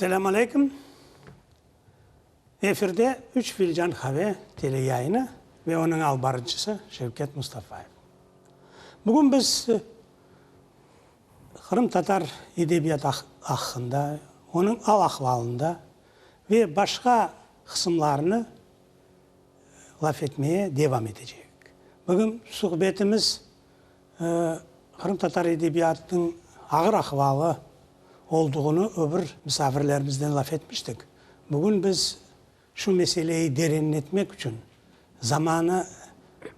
Selâm aleyküm. Efirde Üç filcan qave teleyayını ve onıñ alıp barıcısı Şevket Mustafayev. Bugün biz qırımtatar edebiyatı aqqında, onıñ al-ahvalında ve başqa qısımlarını laf etmeye devam etecek. Bugün suhbetimiz qırımtatar edebiyatınıñ ağır ahvalı olduğını öbür misafirlerimizden laf etmiştik. Bugün biz şu meseleyi derenletmek içün, zamanı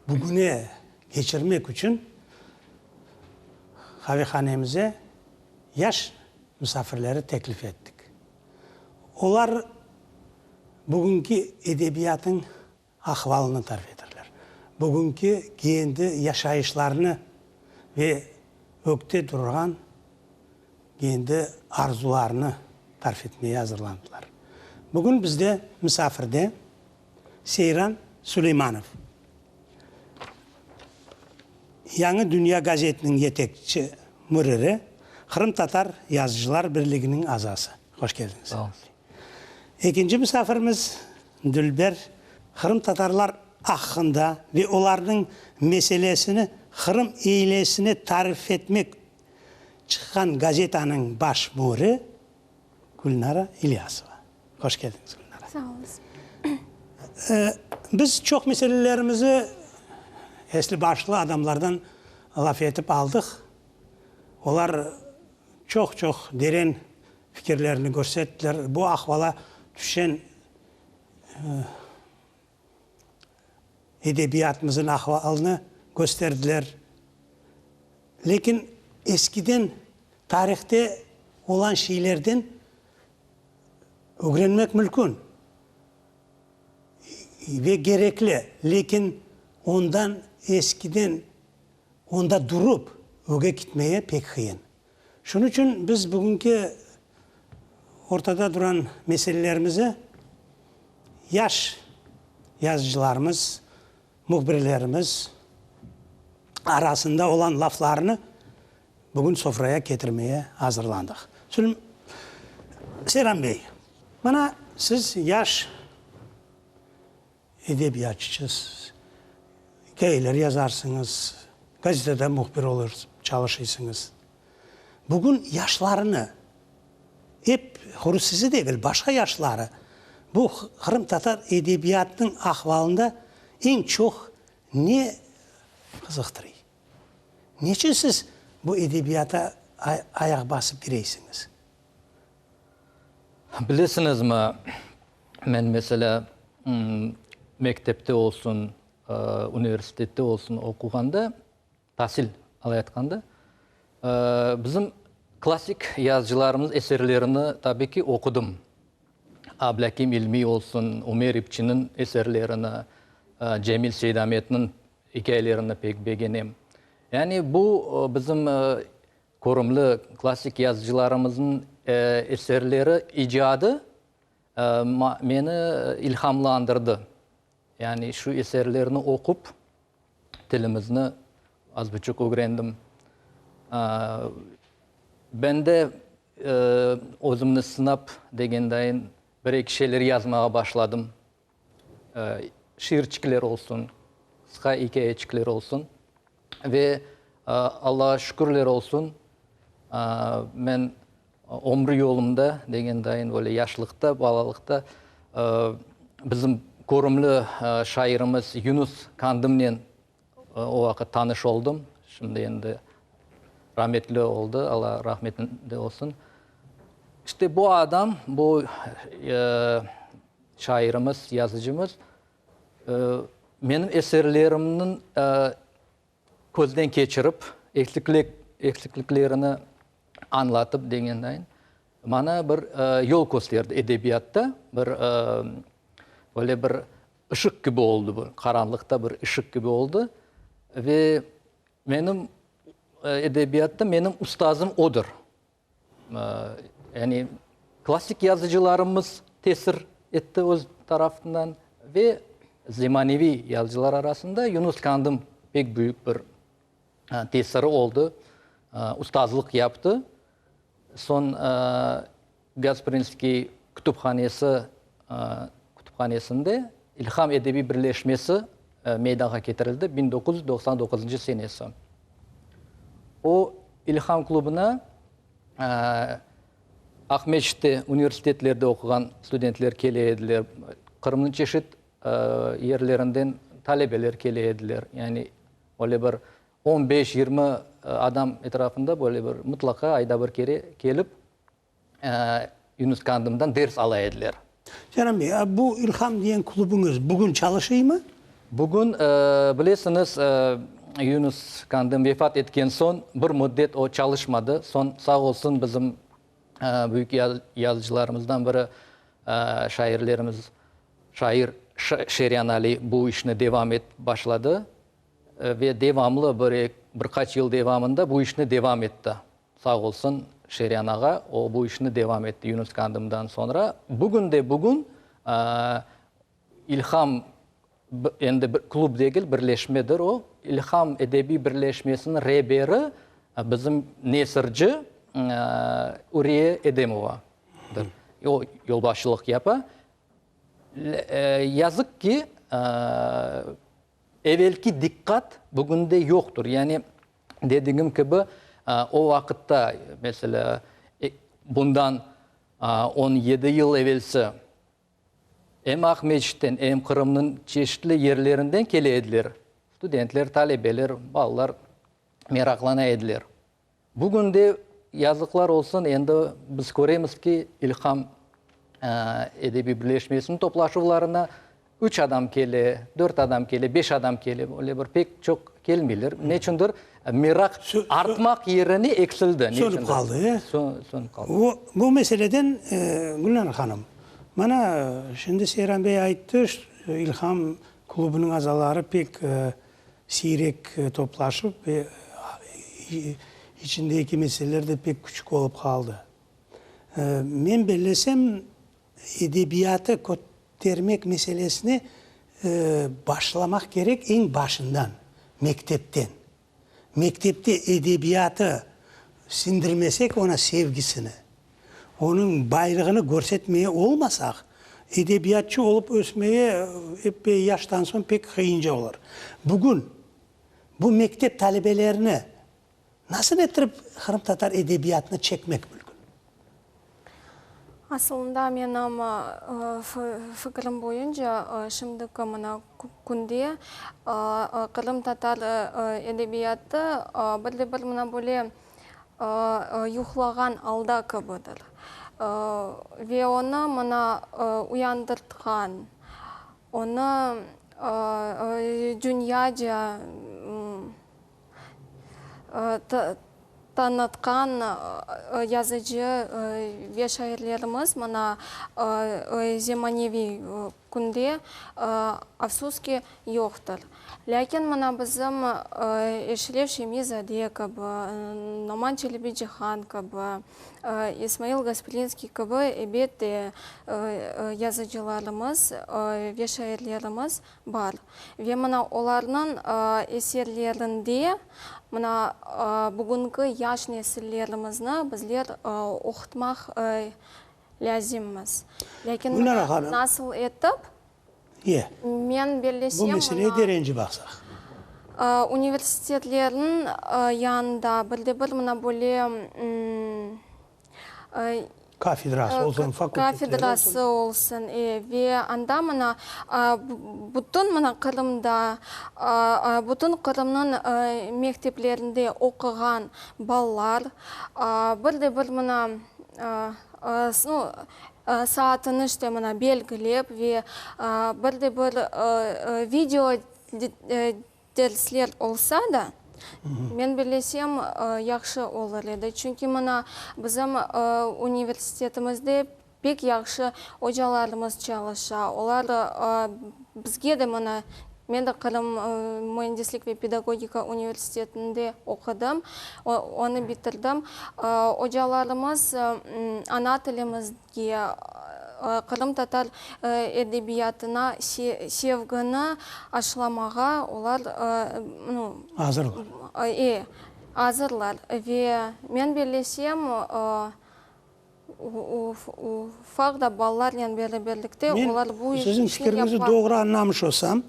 bugüne keçirmek içün qavehanemize yaş misafirleri teklif ettik. Olar bugünki edebiyatın ahvalını tarif eterler. Bugünki kendi yaşayışlarını ve ögte turğan kendi arzularını tarif etmeye azırlandılar. Bugün bizde misafirde Seyran Suleymanov, Yañı dünya gazetiniñ yetekçi müriri, Qırımtatar yazıcılar birliginiñ azası. Hoş keldiñiz. Sağ oluñız. Ekinci misafirimiz Dülber, qırımtatarlar aqqında ve olarnıñ meselesini Qırım eylesine tarif etmek çıqqan gazetanıñ baş müri Gülnara İlyasova. Hoş keldiñiz, Gülnara. Sağ oluñız. Biz çoq meselelerimizi esli-başlı adamlardan laf etip aldıq. Olar çoq-çoq deren fikirlerini körsettiler. Bu ahvala tüşen edebiyatımızın ahvalını kösterdiler. Lâkin eskiden tarihte olan şeylerden ögrenmek mülkün ve gerekli, lâkin ondan eskiden onda durup öge kitmeye pek qıyın. Şunıñ içün biz bugünki ortada duran meselelerimizi yaş yazıcılarımız, mühbirlerimiz arasında olan laflarnı bugün sofraya ketirmeye azırlandıq. Seyran bey, mına siz yaş Edebiyatçısız, ikâyeler yazarsıñız, gazetada mühbir olıp çalışıysıñız. Bugün yaşlarnı, ep quru sizi degil, başqa yaşları bu qırımtatar edebiyatınıñ ahvalında eñ çoq ne qızıqtırıy? Neçün siz bu edebiyata ayaq basıp kireysiñiz? Bilesiñizmi, men, meselâ, mektepte olsun, universitette olsun oquğanda, tasil alayatqanda, bizim klassik yazıcılarımız eserlerini, tabi ki, oqudım. Ablâkim İlmiy olsun, Ümer İpçiniñ eserlerini, Cemil Seydametniñ ikâyelerini pek begenem. Yani bu bizim Körümli klassik yazıcılarımıznıñ eserleri, icadı meni ilhamlandırdı. Yani şu eserlerni oqup, tilimizni az buçuq ögrendim. Ben de özümni sınap degendayın, bir-eki şeyler yazmağa başladım. Şiirçikler olsun, qısqa ikâyeçikler olsun. Ve Allağa şükürler olsun, men ömür yolumda, degen dayın, böyle yaşlıqta, balalıqta bizim körümli şairimiz Yunus Kandımnen o vaqıt tanış oldım. Şimdi endi rametli oldı, Alla rahmetinde olsun. İşte bu adam, bu şairimiz, yazıcımız Menim eserlerimniñ közden keçirip, eksikliklerini añlatıp degendayin, maña bir yol kösterdi edebiyatta, bir böyle bir ışıq kibi oldı bu, qaranlıqta bir ışıq kibi oldı. Ve menim edebiyatta menim ustazım odır. Yani klassik yazıcılarımız tesir etti öz tarafından ve zemaneviy yazıcılar arasında Yunus Kandım pek büyük bir tesiri oldı, ustazlıq yaptı. Soñ. Gasprinskiy kütüphanesi kütüphanesinde İlham edebiy birleşmesi meydanğa ketirildi, 1999 senesi. O İlham klubuna Aqmescitte universitetlerde oquğan studentler kele ediler, Qırımnıñ çeşit yerlerinden talebeler kele ediler. Yani öyle bir on beş, 20 adam etrafında böyle bir mıtlaqa ayda bir kere kelip Yunus Kandımdan ders ala ediler. Seyran bey, a bu İlham diyen klubuñız bugün çalışıymı? Bugün, bilesiñiz, Yunus Kandım vefat etken soñ bir müddet o çalışmadı. Soñ, sağ olsun, bizim büyük yazıcılarımızdan biri, şairlerimiz, şair Şeryan Ali bu işni devam etip başladı ve devamlı bir, bir qaç yıl devamında bu işni devam etti. Sağ olsun Şeryan ağa, o bu işni devam etti Yunus Kandımdan soñra. Bugün de bugün İlham endi bir klub degil, birleşmedir o. İlham edebiy birleşmesiniñ reberi bizim nesirci Uriye Edemovadır. O yolbaşçılıq yapa. Yazıq ki, evelki diqqat bugünde yoqtır. Yani Dedigim kibi, o vaqıtta, meselâ, bundan 17 yıl evelsi em Aqmescitten, em Qırımnıñ çeşitli yerlerinden kele ediler studentler, talebeler, balalar meraqlana ediler. Bugün de, yazıqlar olsun, endi biz köremiz ki, İlham edebiy birleşmesiniñ toplaşuvlarına üç adam kele, dört adam kele, beş adam kele, öyle bir pek çoq kelmeyler. Neçündir, meraq artmaq yerine eksildi. Sönüp qaldı, e? Sönüp qaldı. Bu meseleden, Gülnara hanım, mana şimdi Seyran bey ayttı, İlham klubunıñ azaları pek siyrek toplaşıp ve içindeki meseleler de pek küçük olıp qaldı. Men bellesem, edebiyatı kötermek meselesine başlamaq kerek eñ başından, mektepten. Mektepte edebiyatı siñdirmesek ona sevgisini, onıñ baylığını körsetmeye olmasaq, edebiyatçı olıp ösmeye eppeyi yaştan soñ pek qıyınca olur. Bugün bu mektep talebelerini Nasıl ettirip qırımtatar edebiyatına çekmek mülkün? Asılında menim fikirim boyunca şimdiki mına künde qırımtatar edebiyatı bir de bir mına böyle yuqlağan alda kibidir. Ve onı mına uyandırtqan, onı dünyaca Tanıtqan yazıcı ve şairlerimiz mına zemaneviy künde, afsus ki, yoqtır. Lâkin mına bizim Eşref Şemi-zade kibi, Noman Çelebicihan kibi, İsmail Gasprinskiy kibi, ebet de, yazıcılarımız ve şairlerimiz bar. Ve mına olarnıñ eserlerinde mına bugünki yaş nesillerimizni bizler oqutmaq lâzimmiz. Lâkin mına nasıl etip, men bellesem, Bu meseleye derence baqsaq. Universitetlerniñ yanında bir de bir mına böyle Kafedrası olsun, fakultetleri olsun. Kafedrası olsun, e, ve anda mına bütün mına Qırımda, bütün Qırımnıñ mekteplerinde oquğan balalar bir de bir mına, nu, saatini işte mına belgilep ve bir de bir video Dersler olsa da, men bellesem, yahşı olur edi. Çünki mına bizim universitetimizde pek yahşı ocalarımız çalışa. Olar bizge de mına, men de Qırım müendislik ve pedagogika universitetinde oqudım, onı bitirdim. Ocalarımız ana tilimizge, qırımtatar edebiyatına sevgini aşılamağa olar, nu, Azırlar. E, azırlar. Ve men bellesem, Ufaq da balalarnen beraberlikte olar bu Men siziñ fikiriñizni doğru añlamış olsam,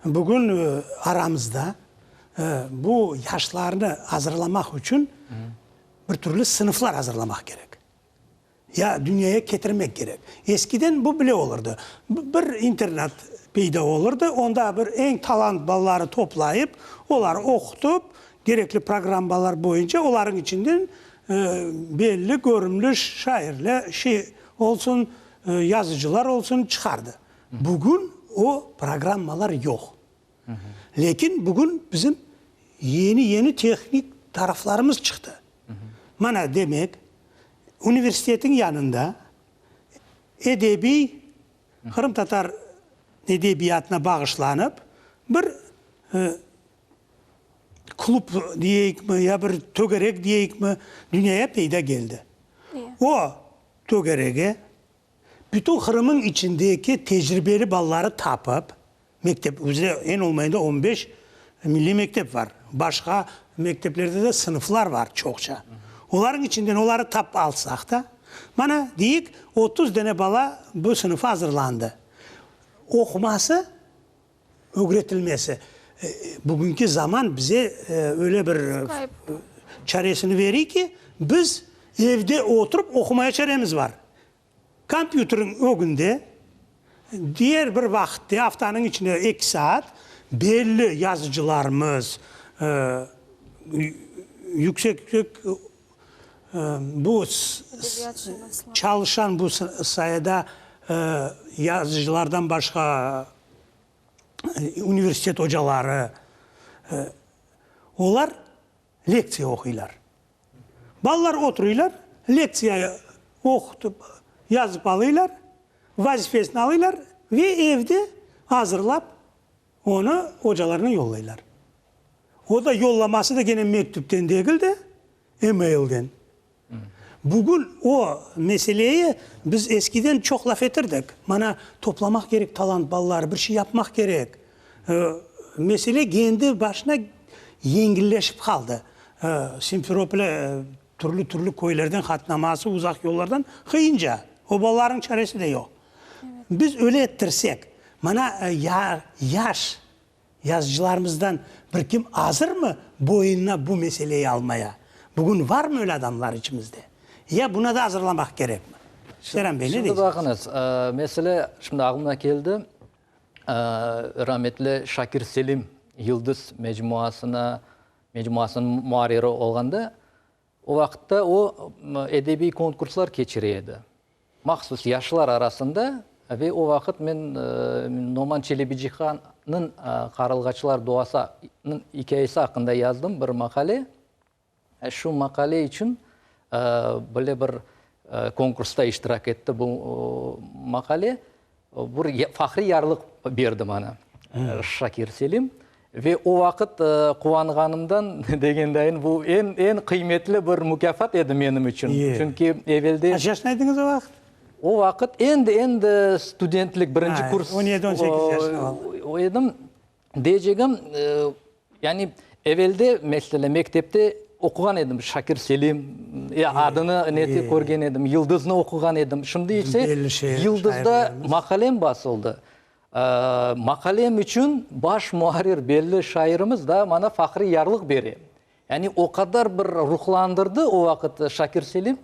bugün aramızda bu yaşlarnı azırlamaq içün bir türlü sınıflar azırlamaq kerek. Ya dünyaya ketirmek kerek. Eskiden bu bile olurdı. Bir internat peyda olurdı, onda bir eñ talant balaları toplayıp, oları oqutıp, kerekli programmalar boyunca olarıñ içinden belli, körümli şairler, şey olsun, yazıcılar olsun çıqardı. Bugün o programmalar yoq. Lâkin bugün bizim yeni-yeni tehnik taraflarımız çıqtı. Mana, demek, universitetiñ yanında edebiy, qırımtatar edebiyatına bağışlanıp bir klub deyeyikmi, ya bir tögerek deyeyikmi, dünyaya peyda keldi. O tögerege bütün Qırımıñ içindeki tecribeli balaları tapıp, Mektep, bizde eñ olmayında on beş milliy mektep var. Başqa mekteplerde de sınıflar var çoqça. Olarnıñ içinden oları tap alsaq da, mana, deyik, 30 dane bala bu sınıfa azırlandı. Oquması, ögretilmesi, bugünki zaman bize öyle bir çaresini veriy ki, biz evde oturıp oqumaya çaremiz var. Kompyuteriñ ögünde diğer bir vaqıtte, aftanıñ içinde eki saat belli yazıcılarımız, yüksek bu çalışan bu sayada yazıcılardan başqa universitet ocaları, olar lektsiya oquylar. Balalar oturıylar, lektsiyayı oqutıp, yazıp alıylar, vazifesini alıylar ve evde azırlap, onı ocalarına yollaylar. O da yollaması da gene mektüpten degil de, e-mailden. Bugün o meseleyi biz eskiden çoq laf etirdik. Mana, toplamaq kerek talant balaları, bir şey yapmaq kerek. Mesele kendi başına yengilleşip qaldı. Simferopol türlü-türlü köylerden qatnaması, uzaq yollardan qıyınca. O balalarnıñ çaresi de yoq. Biz öyle ettirsek, mana yaş yazıcılarımızdan bir kim azırmı boyunına bu meseleyi almaya? Bugün varmı öyle adamlar içimizde? Ya buna da azırlamaq kerekmi? Seyran bey, ne deysiñiz? Şimdi baqıñız, mesele şimdi aqlıma keldi. Rametli Şakir Selim Yıldız mecmuasına, mecmuasınıñ muarriri olğanda, o vaqıtta o edebiy konkurslar keçire edi. Mahsus yaşlar arasında ve o vaqıt men Noman Çelebicihannıñ Qarılğaçlar duasınıñ ikâyesi aqqında yazdım bir maqale. Şu maqale içün böyle bir konkursta iştirak etti bu maqale. Bir fahriy yarlıq berdi maña Şakir Selim. Ve o vaqıt quvanğanımdan, degendayın, bu eñ, eñ qıymetli bir mukâfat edi menim içün. Çünki evelde... Qaç yaşında ediñiz o vaqıt? O vaqıt endi, endi studentlik, birinci kurs... On yedi, on sekiz yaşında. Edim. Deycegim, yani evelde, meselâ, mektepte oquğan edim Şakir Selim adını neti körgen edim, Yıldıznı oquğan edim. Şimdi ise Yıldızda maqalem basıldı. Maqalem içün baş muarrir, belli şairimiz da maña fahriy yarlıq bere. Yani o qadar bir ruhlandırdı o vaqıt Şakir Selim,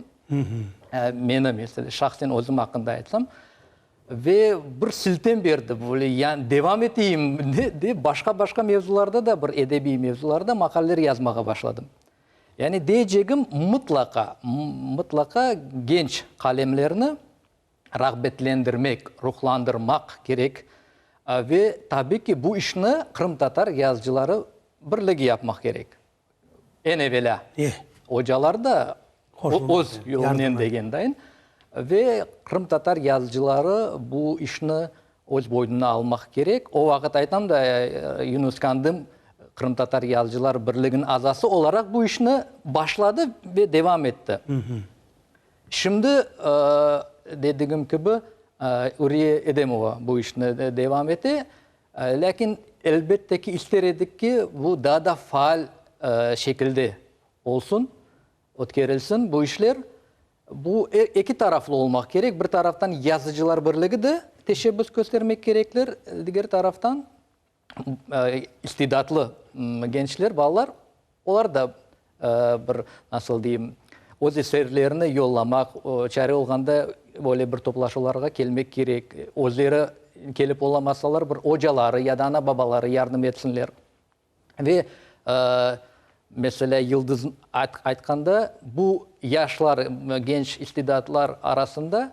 meni, meselâ, şahsen özüm aqqında aytsam, Ve bir siltem berdi, böyle, yani devam eteyim dep, başqa-başqa mevzularda da, bir edebiy mevzularda maqaleler yazmağa başladım. Yani deycegim, mıtlaqa, mıtlaqa genç qalemlerni rağbetlendirmek, ruhlandırmaq kerek. Ve tabi ki, bu işni Qırımtatar yazıcıları birligi yapmaq kerek. Eñ evelâ, ocalar da öz yolunen degendayın, ve qırımtatar yazıcıları bu işni öz boynuna almaq kerek. O vaqıt aytam da, Yunus Kandım Qırımtatar yazıcılar birliginiñ azası olaraq bu işni başladı ve devam etti. Şimdi, dedigim kibi, Uriye Edemova bu işni devam ete. Lâkin, elbette ki, ister edik ki, bu daa da faal şekilde olsun, ötkerilsin bu işler. Bu eki taraflı olmaq kerek, bir taraftan Yazıcılar birligi de teşebbüs köstermek kerekler, diger taraftan istidatlı gençler, balalar, olar da bir, nasıl deyim, öz eserlerini yollamaq, çare olğanda böyle bir toplaşuvlarğa kelmek kerek, özleri kelip olamasalar, bir ocaları ya da ana-babaları yardım etsinler. Ve, meselâ, Yıldız aytqanda, bu yaşlar, genç istidatlar arasında,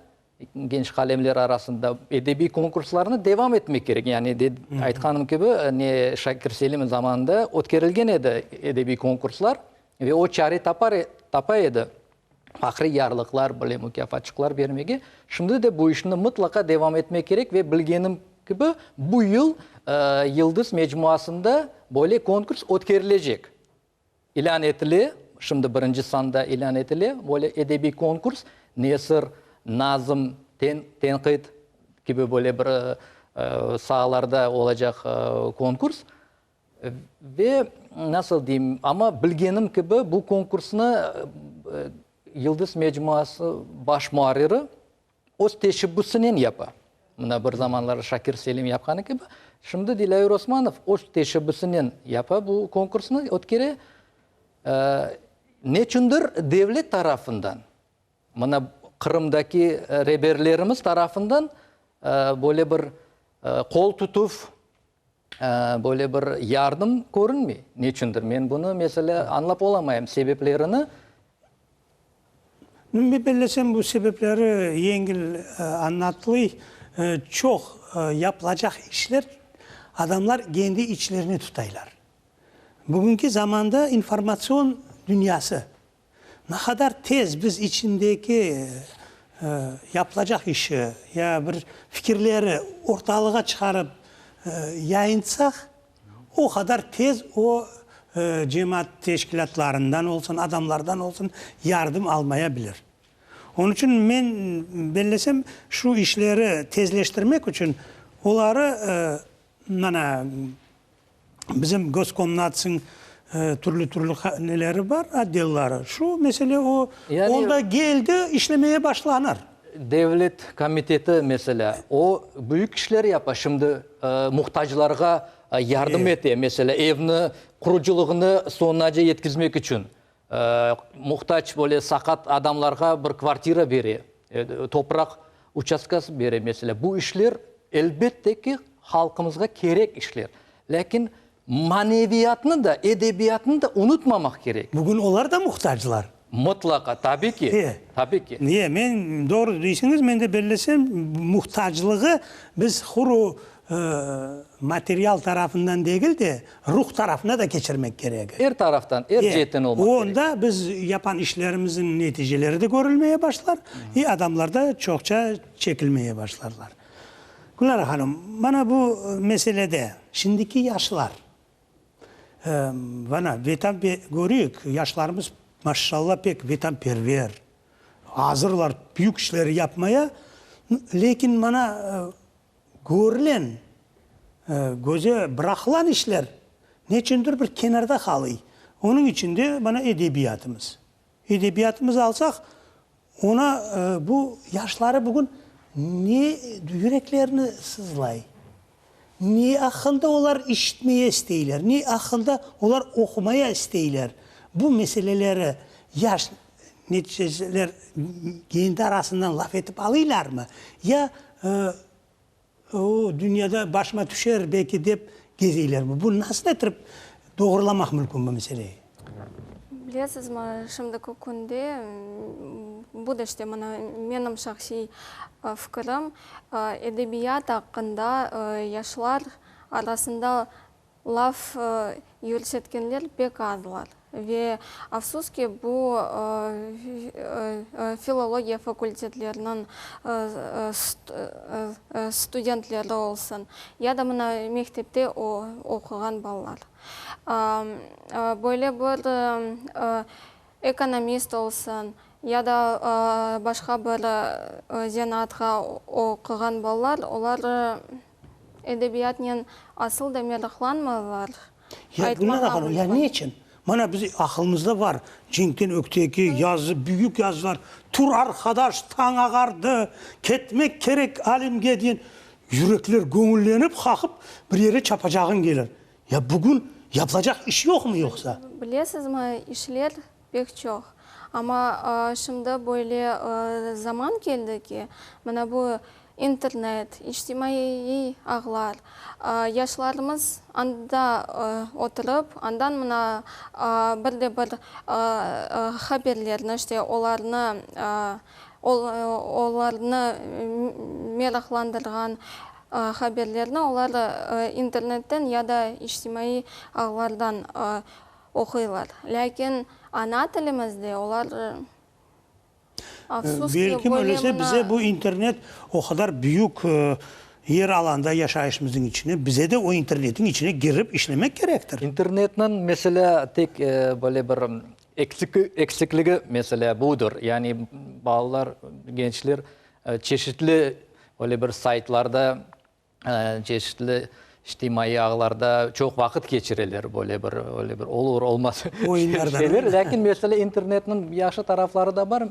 genç qalemler arasında edebiy konkurslarnı devam etmek kerek. Yani, aytqanım kibi, ne Şakir Selim zamanında ötkerilgen edi edebiy konkurslar ve o çare tapar, tapa edi fahriy yarlıqlar, böyle mukâfatçıqlar bermege. Şimdi de bu işni mıtlaqa devam etmek kerek ve bilgenim kibi, bu yıl Yıldız mecmuasında böyle konkurs ötkerilecek. İlân etile, şimdi birinci sanda ilân etile, böyle edebiy konkurs, nesir, nazm, tenqit kibi böyle bir saalarda olacaq konkurs. Ve, nasıl deyim, amma bilgenim kibi, bu konkursnı Yıldız mecmuası baş muarriri öz teşebbüsinen yapa. Mına bir zamanları Şakir Selim yapqanı kibi, şimdi Dilâver Osmanov öz teşebbüsinen yapa bu konkursnı, ötkere. Neçündir devlet tarafından, mına Qırımdaki reberlerimiz tarafından böyle bir qol tutuv, Böyle bir yardım körünmey. Neçündir? Men bunı, meselâ, añlap olamayım, sebeplerini. Men bellesem, bu sebepleri yengil añlatıluy. Çoq yapılacaq işler adamlar kendi içlerine tutaylar. Bugünki zamanda informatsion dünyası, Ne qadar tez biz içindeki yapılacaq işi ya bir fikirleri ortalığa çıqarıp yayıntsaq, o qadar tez o cemaat teşkilâtlarından olsun, adamlardan olsun yardım almaya bilir. Onıñ içün men bellesem, şu işleri tezleştirmek içün oları mana Bizim Goskomnatsıñ türlü-türlü neleri bar, otdelları. Şu mesele o, onda geldi, işlemeye başlanır. Devlet komiteti, meselâ, o büyük işler yapa. Şimdi muhtaclarğa yardım ete, meselâ, evni qurucılığını soñunace yetkizmek içün. Muhtac, böyle saqat adamlarğa bir kvartira bere, topraq uçastkası bere, meselâ. Bu işler, elbette ki, halqımızğa kerek işler. Lâkin maneviyatnı da, edebiyatnı da unutmamaq kerek. Bugün olar da muhtaclar. Mıtlaqa, tabi ki, tabi ki. Niye? Men, doğru deysiñiz, men de bellesem, muhtaclığı biz quru material tarafından degil de, ruh tarafına da keçirmek kerek. Er taraftan, er ceetten olmaq kerek. Onda biz yapan işlerimizniñ neticeleri de körülmeye başlar, i adamlar da çoqça çekilmeye başlarlar. Gülnara hanım, mana bu meselede şimdiki yaşlar, mana vetan, körüyik, yaşlarımız, maşşalla, pek vetanperver, azırlar büyük işleri yapmaya, lâkin mana Körülen, köze bıraqılan işler neçündir bir kenarda qalıy. Onıñ içün de mana edebiyatımız. Edebiyatımız alsaq, ona bu yaşları bugün ne yüreklerini sızlay, ne aqqında olar işitmeye isteyler, ne aqqında olar oqumaya isteyler. Bu meseleleri yaş Neticeciler kendi arasından laf etip alıylarmı, ya o dünyada başıma tüşer belki dep gezeylermi? Bu nasıl ettirip doğrulamaq mümkün bu meseleyi? Bilesizmi, şimdiki künde, bu da işte mına menim şahsiy fikirim, edebiyat aqqında yaşlar arasında Laf yürsetkenler pek azlar ve, afsus ki, bu filologiya fakultetleriniñ studentleri olsun, ya da mına mektepte oquğan balalar. Böyle bir ekonomist olsun, ya da başqa bir zenaatqa oquğan balalar, olar Edebiyatnen asıl da meraqlanmaylar. Ya Gülnara hanım, ya ne içün? Mana biz aqılımızda bar, cenkten ögteki yazı, büyük yazılar, Tur arqadaş, tañ ağardı, ketmek kerek Alimge diyen, yürekler göñüllenip qaqıp bir yere çapacağıñ kelir. Ya bugün yapılacaq iş yoqmı yoqsa? Bilesizmi, işler pek çoq. Amma şimdi böyle zaman keldi ki, mına bu internet, içtimaiy ağlar, yaşlarımız anda oturıp, andan mına bir de bir haberlerni, işte, olarnı, olarnı meraqlandırğan haberlerni olar internetten ya da içtimaiy ağlardan oquylar. Lâkin ana tilimizde olar, afsus ki, Belkim böyle öylese mına. bize bu internet o qadar büyük yer alanda yaşayışımıznıñ içine, bize de o internetniñ içine girip işlemek kerektir. İnternetniñ, meselâ, tek böyle bir eksikligi, meselâ, budır. Yani balalar, gençler çeşitli böyle bir saytlarda Çeşitli içtimaiy ağlarda çoq vaqıt keçireler, böyle bir, öyle bir olur, olmaz şeyler. Lâkin, meselâ, internetniñ yahşı tarafları da bar.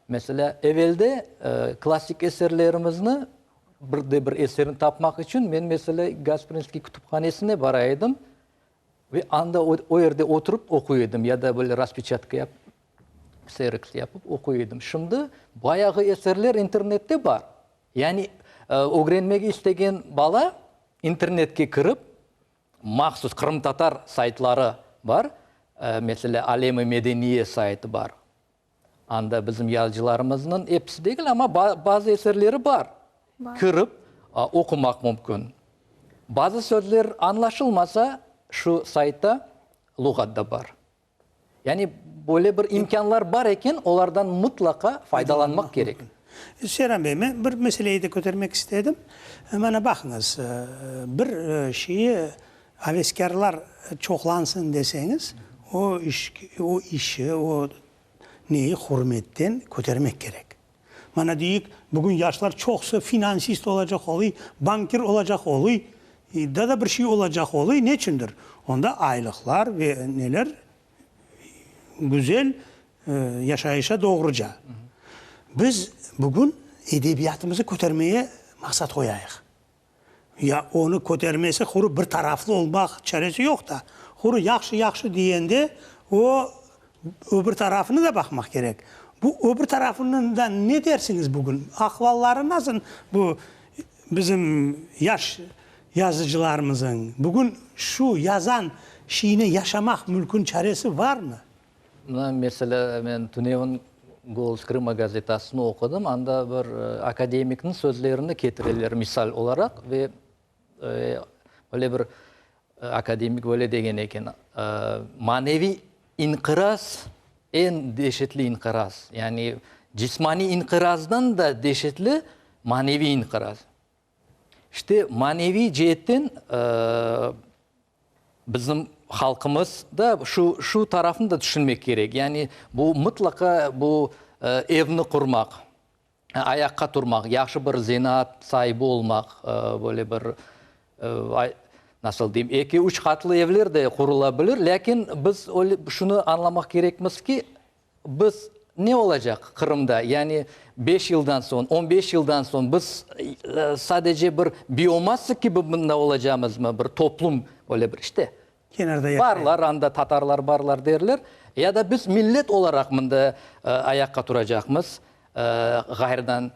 Meselâ, evelde klassik eserlerimizni, bir de bir eserni tapmaq içün men, meselâ, Gasprinskiy kütüphanesine bara edim ve anda o yerde oturıp oquy edim ya da böyle raspeçatka yapıp, kseroks yapıp oquy edim. Şimdi bayağı eserler internette bar. Yani, ögrenmege istegen bala internetke kirip, mahsus qırımtatar saytları bar, meselâ, Alem-i Medeniye saytı bar. Anda bizim yazıcılarımıznıñ episi degil, amma bazı eserleri bar. Kirip, oqumaq mümkün. Bazı sözler añlaşılmasa, şu saytta luğat da bar. Yani böyle bir imkânlar bar eken, olardan mıtlaqa faydalanmaq kerek. Seyran bey, men bir meseleyi de kötermek istedim. Mana baqıñız, bir şeyi aveskârlar çoqlansın deseñiz, o iş, o işi, o neyi hürmetten kötermek kerek. Mana deyik, bugün yaşlar çoqusı finansist olacaq oluy, bankir olacaq oluy, daa da bir şey olacaq oluy. Neçündir? Onda aylıqlar ve neler güzel yaşayışa doğruca. Biz bugün edebiyatımızı kötermeye maqsat qoyayıq. Ya onı kötermesi quru bir taraflı olmaq çaresi yoq da. Quru yahşı-yahşı diyende o öbür tarafını da baqmaq kerek. Bu öbür tarafınıñ da ne dersiñiz bugün? Ahvalları nasıl bu bizim yaş yazıcılarımızıñ? Bugün şu yazan şeyni yaşamaq mülkün çaresi varmı? Mına, meselâ, men tünevin Golos Krıma gazetasını oqudım, anda bir akademikniñ sözlerini ketireler misal olaraq ve böyle bir akademik böyle degen eken, Maneviy inqiraz eñ deşetli inqiraz, yani cismaniy inqirazdan da deşetli maneviy inqiraz. İşte, maneviy ceetten Bizim halqımız da şu, şu tarafını da tüşünmek kerek. Yani bu mıtlaqa bu evni qurmaq, ayaqqa turmaq, yahşı bir zenaat saibi olmaq, böyle bir, nasıl deyim, eki-üç qatlı evler de qurula bilir, lâkin biz öyle şunı añlamaq kerekmiz ki, Biz ne olacaq Qırımda? Yani beş yıldan soñ, on beş yıldan soñ biz sadece bir biomassa kibi mında olacamızmı, bir toplum öyle bir işte Kenarda yaşayan. Barlar anda tatarlar barlar derler. Ya da biz millet olaraq mında ayaqqa turacaqmız, ğayrıdan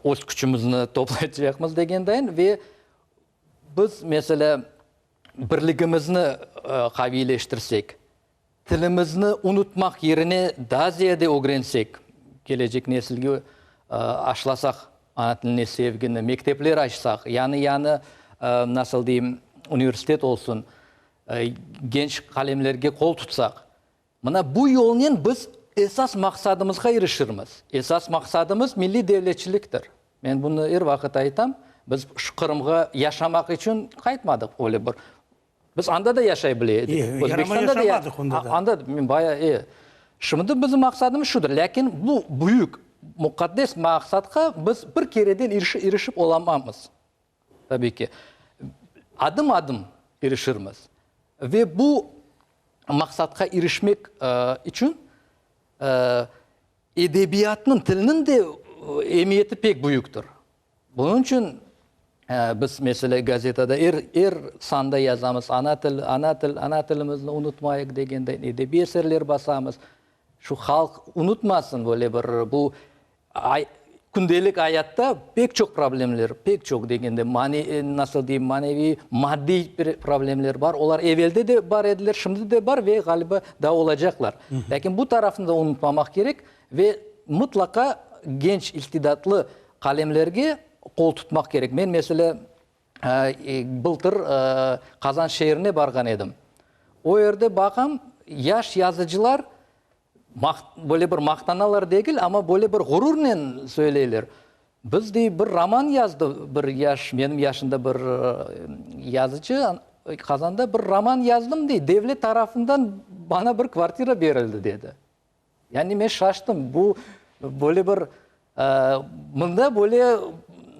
öz küçümizni toplaycaqmız degendayın ve biz, meselâ, birligimizni qaviyleştirsek, Tilimizni unutmaq yerine daa ziyade ögrensek, kelecek nesilge aşlasaq ana tiline sevgini, mektepler açsaq, yañı-yañı, nasıl deyim, universitet olsun, genç qalemlerge qol tutsaq, mına bu yolnen biz esas maqsadımızğa irişirmiz. Esas maqsadımız milliy devletçiliktir. Men bunı er vaqıt aytam, biz şu Qırımğa yaşamaq içün qaytmadıq, öyle bir Biz anda da yaşay bile edik. Özbekistanda da yaşamadıq onda da. Anda men baya e. Şimdi bizim maqsadımız şudır. Lâkin bu büyük, muqaddes maqsadqa biz bir kereden irişip olamamız. Tabiy ki. Adım-adım irişirmiz. Ve bu. maqsatqa irişmek içün edebiyatnıñ, tilniñ de emiyeti pek büyüktir. Bunıñ içün biz, meselâ, gazetada er, er sanda yazamız, ana til, ana til, ana tilimizni unutmayıq degende, edebiy eserler basamız. Şu halq unutmasın böyle bir bu kündelik ayatta pek çoq problemler, pek çoq degende, mane, nasıl deyim, maneviy, maddiy problemler bar. Olar evelde de bar ediler, şimdi de bar ve, ğaliba, daa olacaqlar. Lâkin bu tarafını da unutmamaq kerek ve mıtlaqa genç, istidatlı qalemlerge qol tutmaq kerek. Men, meselâ, bıltır Qazan şeerine barğan edim. O yerde baqam, yaş yazıcılar böyle bir maqtanalar degil, amma böyle bir ğururnen söyleyler. Biz, dey, bir roman yazdı bir yaş, menim yaşımda bir yazıcı, Qazanda bir roman yazdım, dey, devlet tarafından bana bir kvartira berildi, dedi. Yani men şaştım, bu böyle bir, mında böyle,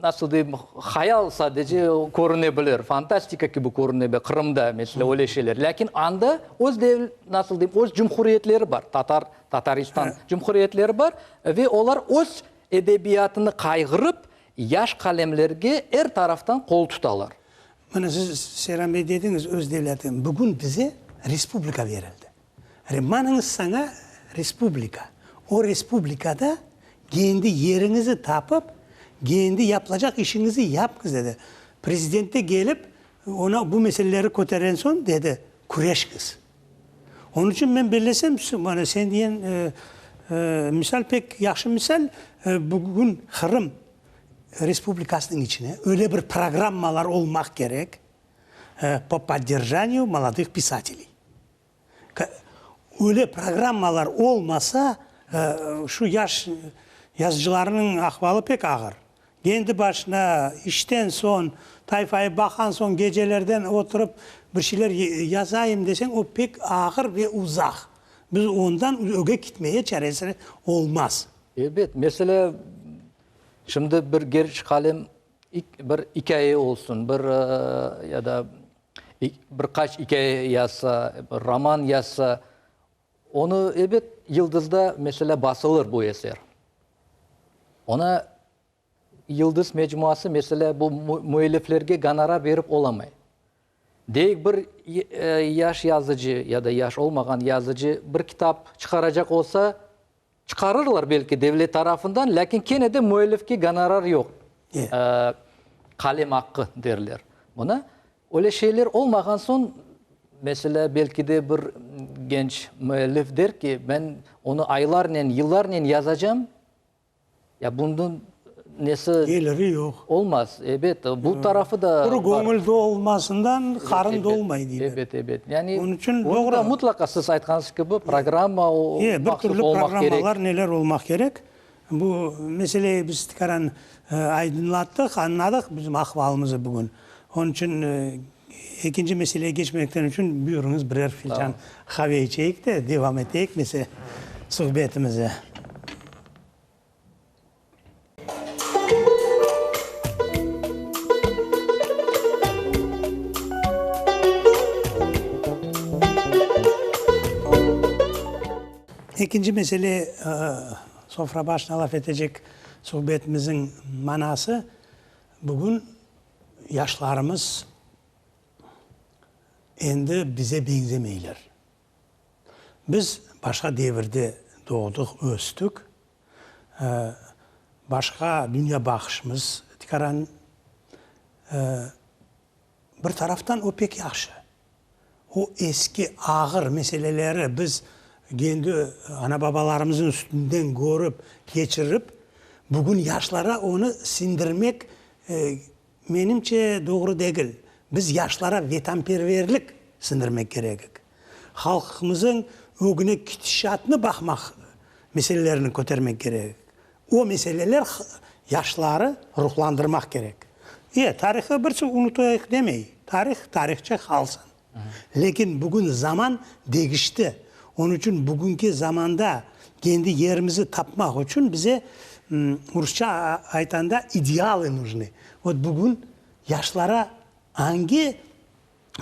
nasıl deyim, hayal sadece körüne bilir, fantastika kibi körüne bilir, Qırımda, meselâ, öyle şeyler. Lâkin anda öz dev, nasıl deyim, öz cumhuriyetleri bar, tatar, Tataristan cumhuriyetleri bar ve olar öz edebiyatını qayğırıp, yaş qalemlerge er taraftan qol tutalar. Mına siz, Seyran bey, dediñiz, öz devleti. Bugün bize respublika berildi. Manıñız saña respublika. O respublikada kendi yeriñizi tapıp, kendi yapılacaq işiñizi yapıñız, dedi. Prezident de kelip, ona bu meseleleri köteren soñ, dedi, küreşiñiz. Onıñ içün men bellesem, mana sen diyen misal pek yahşı misal, bugün Qırım Respublikasınıñ içine öyle bir programmalar olmaq kerek, po podderjaniyu molodıq pisateley. Öyle programmalar olmasa, şu yaş yazıcılarnıñ ahvalı pek ağır. Kendi başına, işten soñ, tayfayı baqan soñ, gecelerden oturıp bir şeyler yazayım deseñ, o pek ağır ve uzaq. Biz ondan öge kitmeye çaresi olmaz. Elbet. Meselâ, şimdi bir genç qalem bir ikâye olsun, bir ya da bir qaç ikâye yazsa, bir roman yazsa, onı, ebet, Yıldızda, meselâ, basılır bu eser. Ona Yıldız mecmuası, meselâ, bu müelliflerge gonorar berip olamay. Deyik, bir yaş yazıcı ya da yaş olmağan yazıcı bir kitap çıqaracaq olsa, Çıqarırlar belki devlet tarafından, lâkin kene de müellifke gonorar yoq. Qalem aqqı derler buna. Öyle şeyler olmağan soñ, meselâ, belki de bir genç müellif der ki, ben onı aylarnen, yıllarnen yazacam, ya bunıñ nesi Geliri yoq. Olmaz, ebet, bu tarafı da bar. Quru göñül dolmasından qarın dolmay deyler. Ebet, ebet. Yani, Onıñ içün doğru. Da mıtlaqa siz aytqanıñız kibi programma E, bir türlü programmalar neler olmaq kerek. Bu meseleyi biz tikaran aydınlattıq, añladıq bizim ahvalımızı bugün. Onıñ içün ekinci meseleye keçmekten içün buyurıñız birer filcan qave içeyik de devam eteyik mesele suhbetimizi. Ekinci mesele, sofra başına laf etecek suhbetimizniñ manası, bugün yaşlarımız endi bize beñzemeyler. Biz başqa devirde doğdıq, östük. Başqa dünyabaqışımız tikaran. Bir taraftan o pek yahşı. O eski ağır meseleleri biz kendi ana-babalarımızın üstünden körip, keçirip, bugün yaşlara onı siñdirmek, Menimce, doğru degil. Biz yaşlara vetanperverlik siñdirmek kerekik. Halqımızıñ ögüne ketişatnı baqmaq meselelerini kötermek kerekik. O meseleler yaşları ruhlandırmaq kerek. E, tarihı birisi unutayıq demey. Tarih tarihça qalsın. Lâkin bugün zaman degişti. Onıñ içün bugünki zamanda kendi yerimizi tapmaq içün bize, rusça aytanda, idealı nujnı. Vot bugün yaşlara angi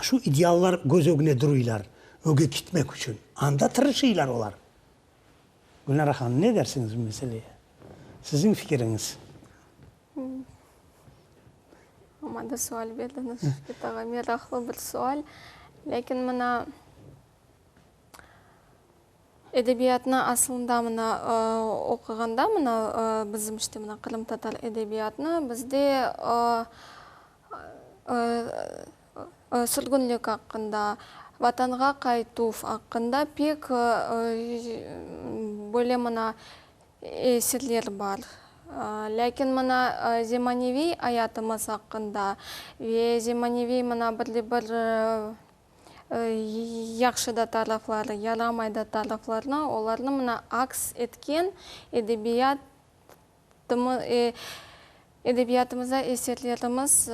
şu ideallar köz ögüne duruylar? Öge kitmek içün. Anda tırışıylar olar. Gülnara hanım, ne dersiñiz bu meseleye? Siziñ fikiriñiz? Amma da sual berdiñiz, Şevket ağa, meraqlı bir sual. Lâkin mına edebiyatnı aslında mına oquğanda, mına bizim işte mına qırımtatar edebiyatını bizde sürgünlik aqqında, Vatanğa qaytuv aqqında pek böyle mına esirler bar. Lâkin mına zemaneviy ayatımız aqqında ve zemaneviy mına bir de bir yahşı da tarafları, yaramay da taraflarını, olarnı mına aks etken edebiyat Edebiyatımızda eserlerimiz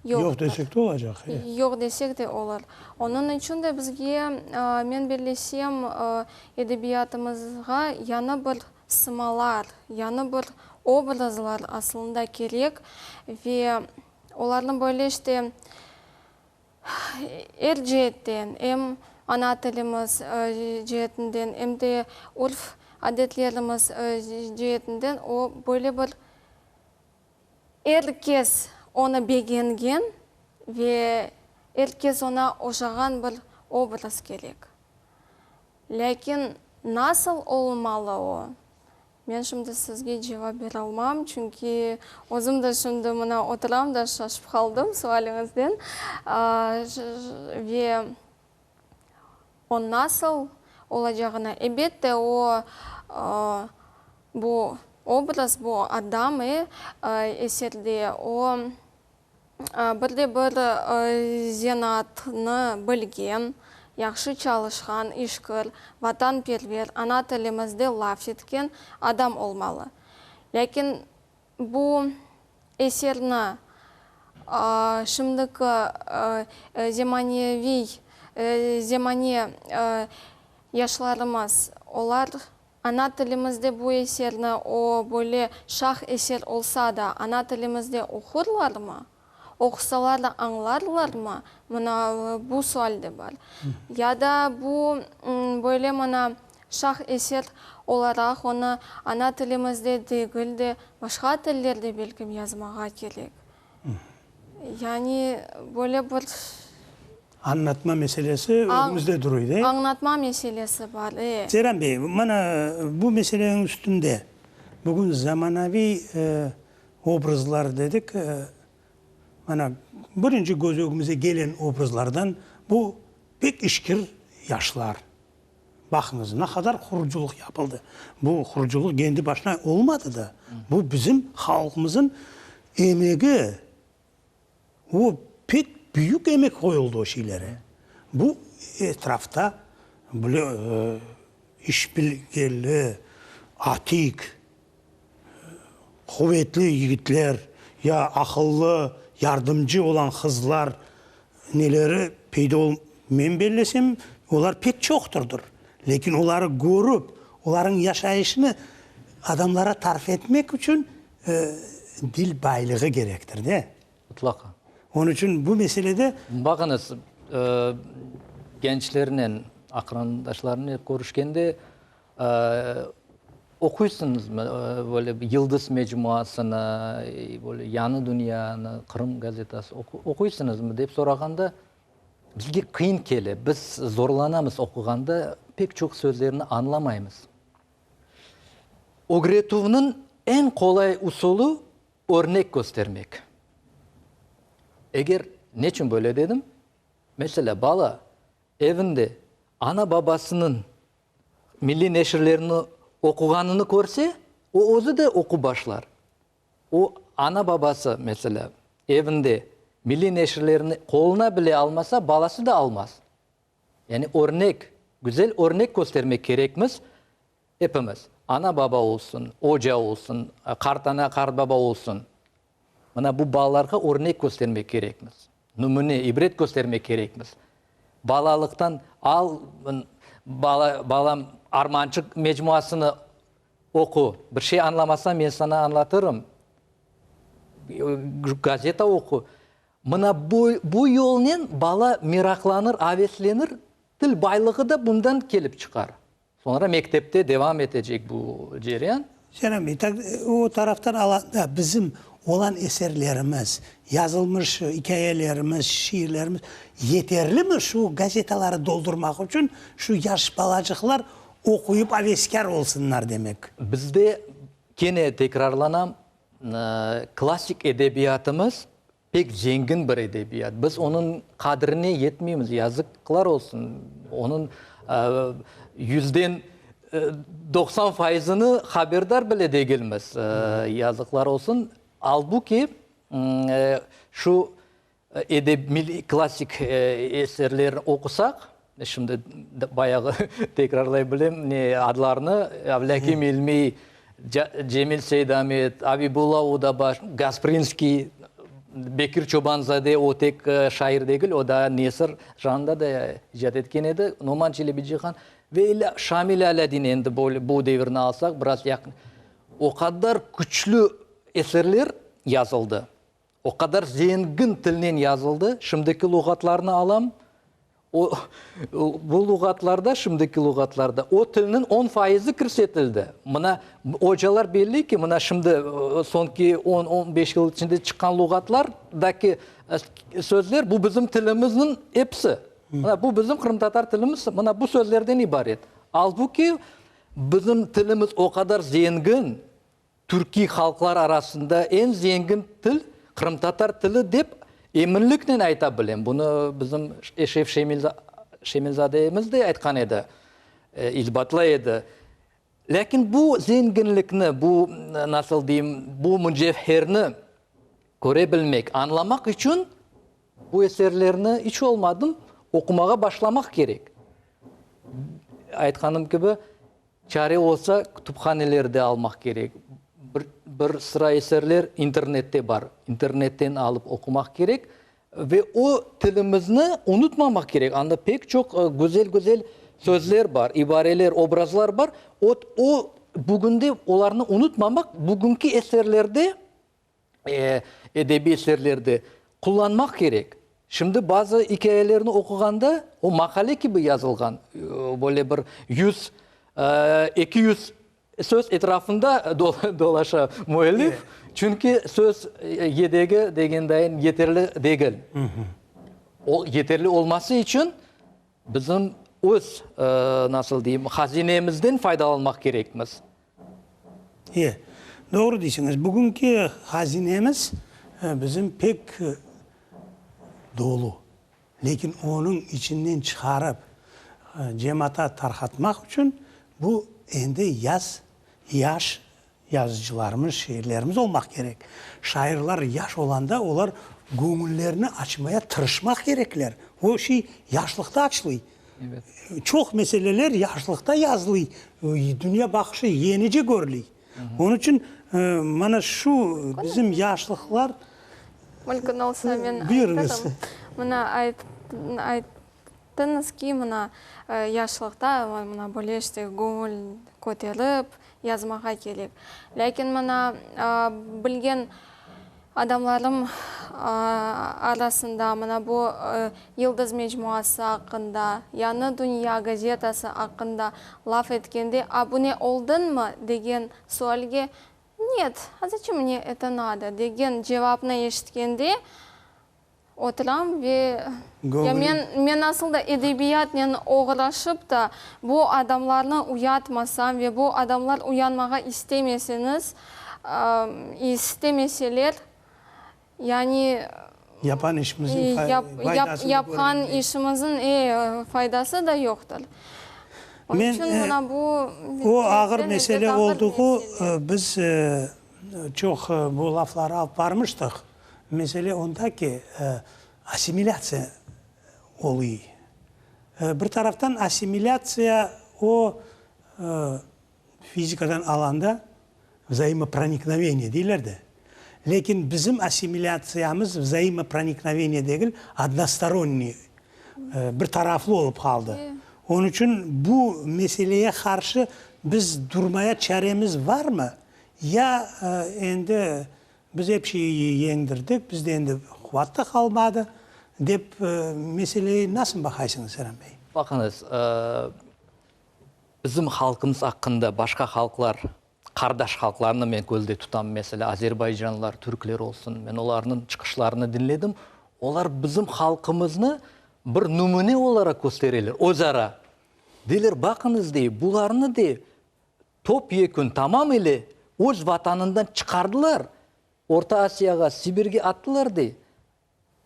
yoqtır. Yoq desek de olacaq, e. Yoq desek de olur. Onıñ içün de bizge, men bellesem, edebiyatımızğa yañı bir sımalar, yañı bir obrazlar aslında kerek ve olarnı böyle işte Er ceetten, em ana tilimiz ceetinden, em de urf-adetlerimiz ceetinden o böyle bir er kes onı begengen ve er kes oña oşağan bir obraz kerek. Lâkin nasıl olmalı o? Men şimdi sizge cevap beralmam, çünki özüm de şimdi mına oturam da şaşıp qaldım sualiñizden. Ve o nasıl olacağını, elbette, o, bu obraz, bu adam eserde, o, Bir de bir zenaatnı bilgen, yahşı çalışqan, işkir, vatanperver, ana tilimizde laf etken adam olmalı. Lâkin bu eserni şimdiki zemaneviy, zemane yaşlarımız, olar Ana tilimizde bu eserni, o, böyle şah eser olsa da, ana tilimizde oqurlarmı? Oqusalar da añlarlarmı? Mına, bu sual de bar. Ya da bu, böyle mına, şah eser olaraq onı ana tilimizde degil de, başqa tillerde belkim yazmağa kerek. Yani, böyle bir. Añlatma meselesi ögümizde duruy, de? Añlatma meselesi bar, e. Seyran bey, mana bu meseleniñ üstünde bugün zamanaviy obrazlar dedik, mana birinci köz ögümize gelen obrazlardan bu pek işkir yaşlar. Baqıñız, ne qadar qurucılıq yapıldı. Bu qurucılıq kendi başına olmadı da. Bu bizim halqımızın emegi. O, pek büyük emek qoyuldı o şeylere. Bu etrafta böyle iş bilgeli, atik, quvetli yigitler ya aqıllı, yardımcı olan qızlar neleri peyda ol, men bellesem, olar pek çoqtırdır. Lâkin oları körip, olarıñ yaşayışını adamlara tarif etmek içün dil baylığı kerektir, de. Mutlaqa. Onıñ içün bu meselede. Baqıñız, gençlernen, aqrandaşlarnen körüşkende, oquysıñızmı böyle Yıldız mecmuasını, böyle Yañı dünyanı, Qırım gazetası, oquysıñızmı dep sorağanda, bizge qıyın kele, biz zorlanamız oquğanda, pek çoq sözlerni añlamaymız. Ögretüvniñ eñ qolay usulı, örnek köstermek. Eger, neçün böyle dedim? Meselâ, bala evinde ana-babasınıñ milliy neşirlerini oquğanını körse, o özü de oqup başlar. O, ana-babası, meselâ, evinde milliy neşirlerini qoluna bile almasa, balası da almaz. Yani örnek, güzel örnek köstermek kerekmiz epimiz, ana-baba olsun, oca olsun, qartana, qartbaba olsun. Mına bu balalarğa örnek köstermek kerekmiz, nümüne, ibret köstermek kerekmiz. Balalıqtan al, bala, balam, Armançıq mecmuasını oqu, bir şey añlamasañ, men saña añlatırım, gazeta oqu. Mına bu, bu yolnen bala meraqlanır, aveslenir. Til baylığı da bundan kelip çıqar. Soñra mektepte devam etecek bu ceryan. Selam bey, tak, o taraftan alanda bizim olan eserlerimiz, yazılmış ikâyelerimiz, şiirlerimiz yeterlimi şu gazetaları doldurmaq içün, şu yaş balacıqlar oquyıp aveskâr olsunlar demek? Bizde, kene tekrarlanam, klassik edebiyatımız Pek zengin bir edebiyat. Biz onıñ qadrine yetmeymiz, yazıqlar olsun. Onıñ yüzden 90 fayızını haberdar bile degilmiz, yazıqlar olsun. Albuki, şu milliy klassik eserlerni oqusaq, şimdi bayağı tekrarlay bilem ne adlarını, Ablâkim İlmiy, Cemil Seydamet, Abibulla Odabaş, Gasprinskiy, Bekir Çoban-zade, o tek şair degil, o da nesir janrında da icat etken edi, Noman Çelebicihan ve ilâ Şamil Alâdin endi bu devirni alsaq, biraz yaqın, o qadar küçlü eserler yazıldı, o qadar zengin tilnen yazıldı, şimdiki luğatlarnı alam, O, bu luğatlarda, şimdiki luğatlarda o tilniñ on faizi kirsetildi. Mına, ocalar belli ki, mına şimdi soñki on, on beş yıl içinde çıqqan luğatlardaki sözler, bu bizim tilimizniñ episi. Mına bu bizim qırımtatar tilimiz, mına bu sözlerden ibaret. Albuki, bizim tilimiz o qadar zengin, Türkiy halqlar arasında eñ zengin til qırımtatar tili dep eminliknen ayta bilem. Bunı bizim Eşref Şemilzademiz de aytqan edi, isbatlay edi. Lâkin bu zenginlikni, bu, nasıl deyim, bu mücevherni köre bilmek, añlamaq içün bu eserlerni iç olmadım oqumağa başlamaq kerek. Aytqanım kibi, Çare olsa, kütüphanelerde almaq kerek. Bir, bir sıra eserler internette bar. İnternetten alıp oqumaq kerek. Ve o tilimizni unutmamaq kerek. Anda pek çoq güzel-güzel sözler bar, ibareler, obrazlar bar. O, o bugünde olarnı unutmamaq, bugünki eserlerde edebiy eserlerde qullanmaq kerek. Şimdi bazı ikâyelerni oquğanda, o maqale kibi yazılğan, böyle bir yüz, 200 söz etrafında dolaşa müellif, çünki söz yedegi degendayin yeterli degil. O yeterli olması içün bizim öz, nasıl deyim, hazinemizden faydalanmaq kerekmiz. E, doğru deysiñiz. Bugünki hazinemiz bizim pek dolu. Lâkin onıñ içinden çıqarıp cemaata tarqatmaq içün bu endi yaz, yaş yazıcılarımız, şiirlerimiz olmaq kerek. Şairlar yaş olanda olar göñüllerini açmaya tırışmaq kerekler. O şey yaşlıqta açlıy. Çoq meseleler yaşlıqta yazılıy, dünya baqışı yenice körüliy. Onıñ içün mana şu bizim yaşlıqlar. Mümkün olsa men aytırım. Mına ayttıñız ki, mına yaşlıqta mına böyle işte göñül köterip yazmağa kerek. Lâkin mına bilgen Adamlarım arasında mına bu Yıldız mecmuası aqqında, Yañı dünya gazetası aqqında laf etkende, abune oldıñmı? degen sualge, Net, a zaçem mne eto nado? degen cevapnı eşitkende, oturam ve ya men, men asıl da edebiyatnen oğraşıp da, bu adamlarnı uyatmasam ve bu adamlar uyanmağa istemeseñiz, istemeseler, yani Yapan işimizniñ faydasını yapqan işimizniñ, e, faydası da yoqtır. Onıñ içün mına bu O ağır mesele olduğu, biz çoq bu lafları alıp barmıştıq. Mesele onda ki, assimilâtsiya oluy. Bir taraftan assimilâtsiya o, fizikadan alanda vzaimoproniknoveniye deyler de. Lâkin bizim assimilâtsiyamız vzaimoproniknoveniye degil, odnostoronniy, bir taraflı olıp qaldı. Onıñ içün bu meseleye qarşı biz durmaya çaremiz varmı? Ya endi Biz ep şeyi yeñdirdik, bizde endi quvat da qalmadı, dep meseleyi nasıl baqaysıñız, Seren bey? Baqıñız, bizim halqımız aqqında başqa halqlar, qardaş halqlarnı men közde tutam, meselâ, azerbaycanlar, türkler olsun, men olarnıñ çıqışlarını diñledim, olar bizim halqımıznı bir nümüne olaraq köstereler öz ara. Deyler, baqıñız, dey, bularnı, dey, topyekün tamam ile öz vatanından çıqardılar, Orta Asiyağa, Sibirge attılar, dey.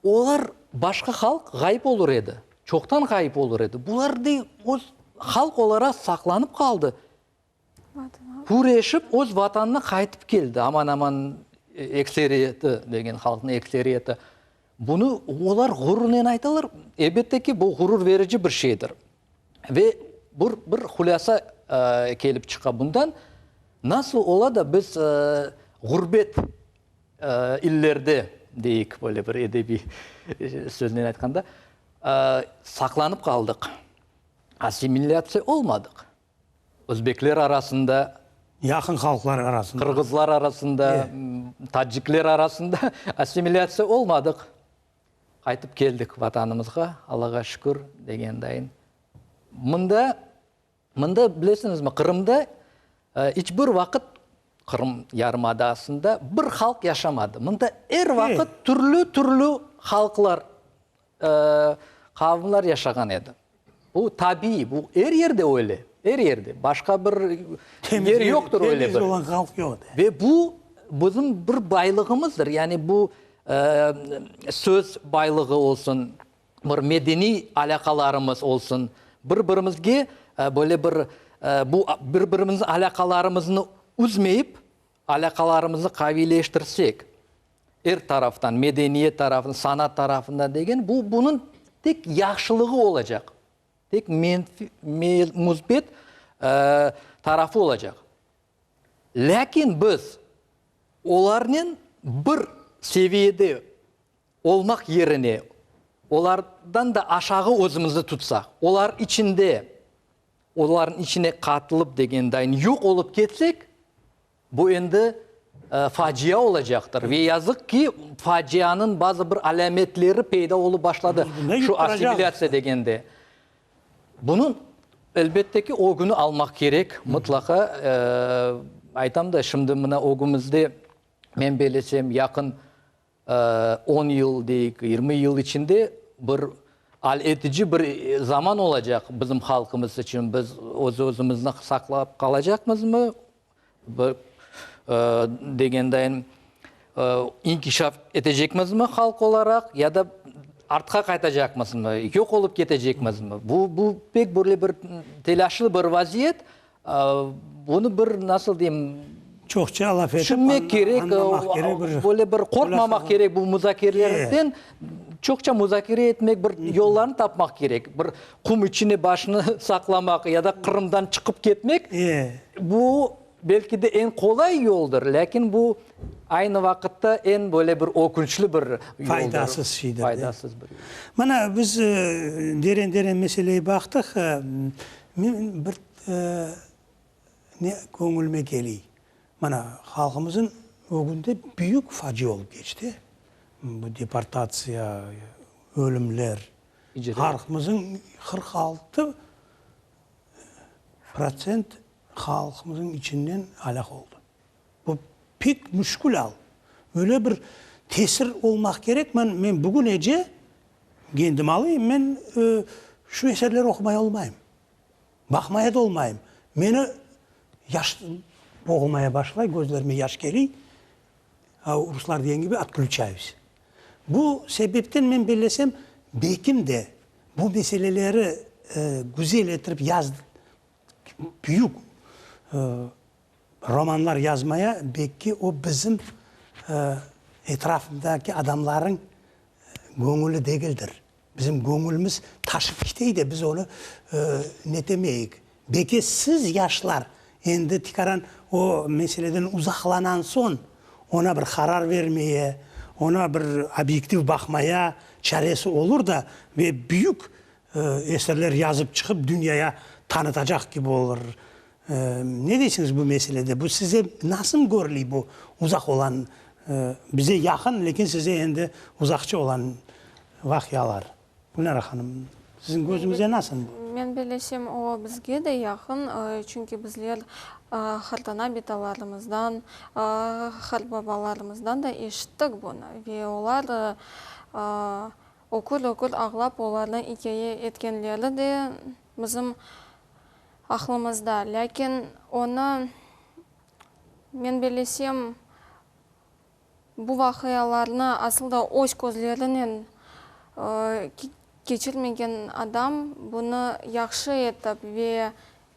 Olar, başqa halq ğayıp olur edi, çoqtan ğayıp olur edi. Bular, dey, öz halq olaraq saqlanıp qaldı. Küreşip öz vatanına qaytıp keldi, aman-aman ekseriyeti, degen halqnıñ ekseriyeti. Bunı olar ğururnen aytalar. Elbette ki, bu ğurur verici bir şeydir. Ve bir, bir hulâsa kelip çıqa bundan, nasıl ola da biz ğurbet illerde, deyik, böyle bir edebiy söznen aytqanda, saqlanıp qaldıq, assimilâtsiya olmadıq. Özbekler arasında, Yaqın halqlar arasında, qırğızlar arasında, tacikler arasında assimilâtsiya olmadıq. Qaytıp keldik Vatanımızğa, Allağa şükür, degendayın. Mında, mında bilesiñizmi, Qırımda iç bir vaqıt, Qırım yarımadasında bir halq yaşamadı. Mında er vaqıt türlü-türlü halqlar, qavımlar yaşağan edi. Bu tabiiy, bu er yerde öyle, er yerde. Başqa bir yer yoqtır öyle bir. Temiz olğan halq yoq. Ve bu bizim bir baylığımızdır. Yani bu söz baylığı olsun, bir medeniy alâqalarımız olsun, bir-birimizge böyle bir bu bir-birimizniñ alâqalarımıznı üzmeyip, alâqalarımıznı qaviyleştirsek, er taraftan, medeniyet tarafından, sanat tarafından degen, bu bunıñ tek yahşılığı olacaq, tek menfi, müsbet tarafı olacaq. Lâkin biz olarnen bir seviyede olmaq yerine, olardan da aşağı özümizni tutsaq, olar içinde, olarnıñ içine qatılıp degendayın yoq olıp ketsek, bu endi facia olacaqtır. Ve yazıq ki, facianıñ bazı bir alâmetleri peyda olıp başladı, şu assimilâtsiya degende. Bunıñ, elbette ki, ögüni almaq kerek, mıtlaqa. Aytam da, şimdi mına ögümizde, men belesem, yaqın on yıl deyik, 20 yıl içinde bir al etici bir zaman olacaq bizim halqımız içün. Biz öz-özümizni saqlap qalacaqmızmı? Bir degendayin, inkişaf etecekmizmi halq olaraq ya da artqa qaytacaqmızmı, yoq olıp ketecekmizmi? Bu, bu pek böyle bir telâşlı bir vaziyet. Bunı bir, nasıl deyim, Çoqça laf etip, tüşünmek kerek, añlamaq kerek bir. Böyle bir qorqmamaq kerek bu muzakerelerden. Çoqça muzakere etmek, bir yollarnı tapmaq kerek. Bir qum içine başını saqlamaq ya da Qırımdan çıqıp ketmek, bu belki de eñ qolay yoldır, lâkin bu aynı vaqıtta eñ böyle bir ökünçli bir yoldır. Faydasız şeydir. Faydasız bir yol. Mana biz deren-deren meseleye baqtıq. Men bir ne köñülme keliy. Mana, halqımızın ögünde büyük facia olıp keçti. Bu deportatsiya, ölümler. Halqımızın 46% halqımızın içinden alâq oldı. Bu pek müşkül al. Öyle bir tesir olmaq kerek, men, men bugün ece kendim alayım, men şu eserleri oqumay olmayım. Baqmaya da olmayım. Meni yaş boğulmaya başlay, közlerime yaş keliy, ruslar degen kibi, otklüçayüs. Bu sebepten men bellesem, Bekim de bu meseleleri güzel ettirip yaz, büyük romanlar yazmaya, belki o bizim etrafındaki adamlarıñ göñüli degildir. Bizim göñülimiz taşıp kitey de, biz onı netemeyik. Belki siz, yaşlar, endi tikaran o meseleden uzaqlanan soñ, ona bir qarar vermeye, ona bir obyektiv baqmaya çaresi olur da ve büyük eserler yazıp çıqıp dünyaya tanıtacaq kibi olur. Ne deysiñiz bu meselede? Bu size nasıl körüley bu uzaq olan, bize yaqın, lâkin size endi uzaqça olan vaqialar? Gülnara hanım. Siziñ közüñizde nasıl bu? Men bellesem, o bizge de yaqın, çünki bizler qartana bitalarımızdan, qartbabalarımızdan da eşittik bunı ve olar ökür-ökür ağlap olarnı ikâye etkenleri de bizim aqlımızda. Lâkin onı, men bellesem, Bu vaqialarnı asıl da öz közlerinen keçirmegen adam bunı yahşı etip ve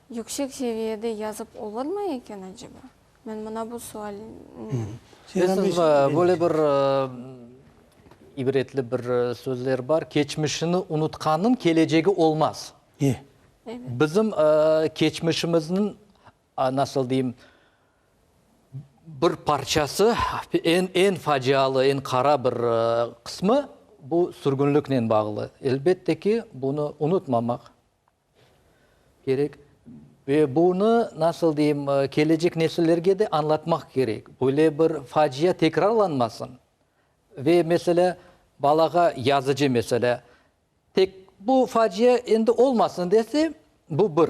yüksek seviyede yazıp olurmı eken aceba? Men mına bu sualni. Bilesiñizmi, böyle bir ibretli bir sözler bar, Keçmişini unutqannıñ kelecegi olmaz. Bizim keçmişimizniñ nasıl deyim, bir parçası, eñ, eñ facialı, eñ qara bir qısmı bu sürgünliknen bağlı. Elbette ki, bunı unutmamaq kerek ve bunı, nasıl deyim, kelecek nesillerge de añlatmaq kerek. Böyle bir facia tekrarlanmasın. Ve, meselâ, balağa yazıcı, meselâ, Tek bu facia endi olmasın dese, bu bir.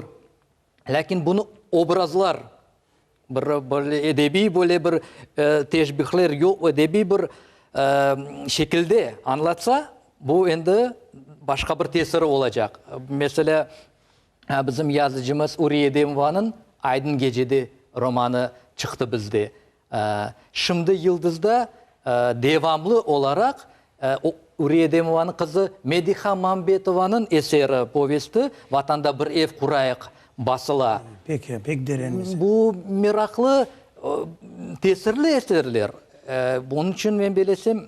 Lâkin bunı obrazlar, bir böyle edebiy böyle bir teşbihler, edebiy bir şekilde añlatsa, bu endi başqa bir tesiri olacaq. Meselâ, bizim yazıcımız Uriye Edemovanıñ Aydın gecede romanı çıqtı bizde. Şimdi Yıldızda devamlı olaraq Uriye Edemovanıñ qızı Mediha Mambetovanıñ eseri, povesti Vatanda bir ev qurayıq basıla. Pek, pek deren mesele. Bu meraqlı, tesirli eserler. Bunıñ içün men belesem,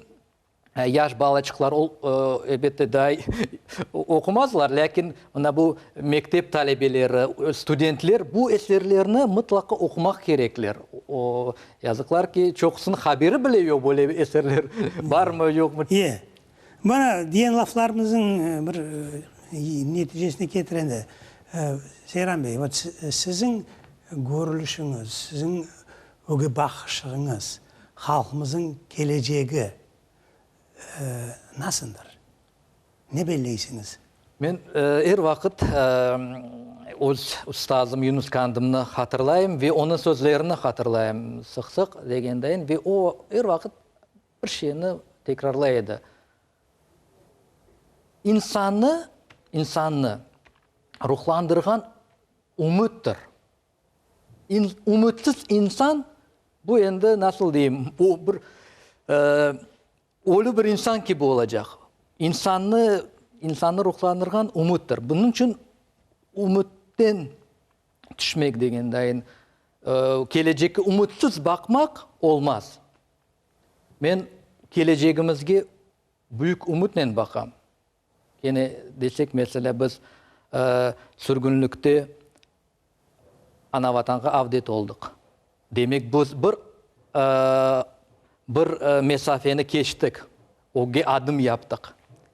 Yaş balaçıqlar, elbette, daa oqumazlar, lâkin mına bu mektep talebeleri, studentler bu eserlerni mıtlaqa oqumaq kerekler. Yazıqlar ki, çoqusınıñ haberi bile yoq, böyle eserler barmı, yoqmı. E, mana, diyen laflarımıznıñ bir neticesine ketirende, Seyran bey, vot siziñ körülişiñiz, siziñ öge baqışıñız, Halqımızıñ kelecegi nasıldır? Ne belleysiñiz? Men er vaqıt öz ustazım Yunus Kandımnı hatırlayım ve onıñ sözlerini hatırlayım sıq-sıq degendayin ve o er vaqıt bir şeyni tekrarlay edi, İnsannı, insannı ruhlandırğan ümüttir. Ümütsiz insan, bu endi nasıl deyim, o bir ölü bir insan kibi olacaq. İnsannı, insannı ruhlandırğan ümüttir. Bunıñ içün ümütten tüşmek degendayın, kelecekke ümütsiz baqmaq olmaz. Men kelecegimizge büyük ümütnen baqam. Kene desek, meselâ, biz sürgünlikte ana-Vatanğa avdet oldıq. Demek, biz bir, bir mesafeni keçtik, ögge adım yaptıq.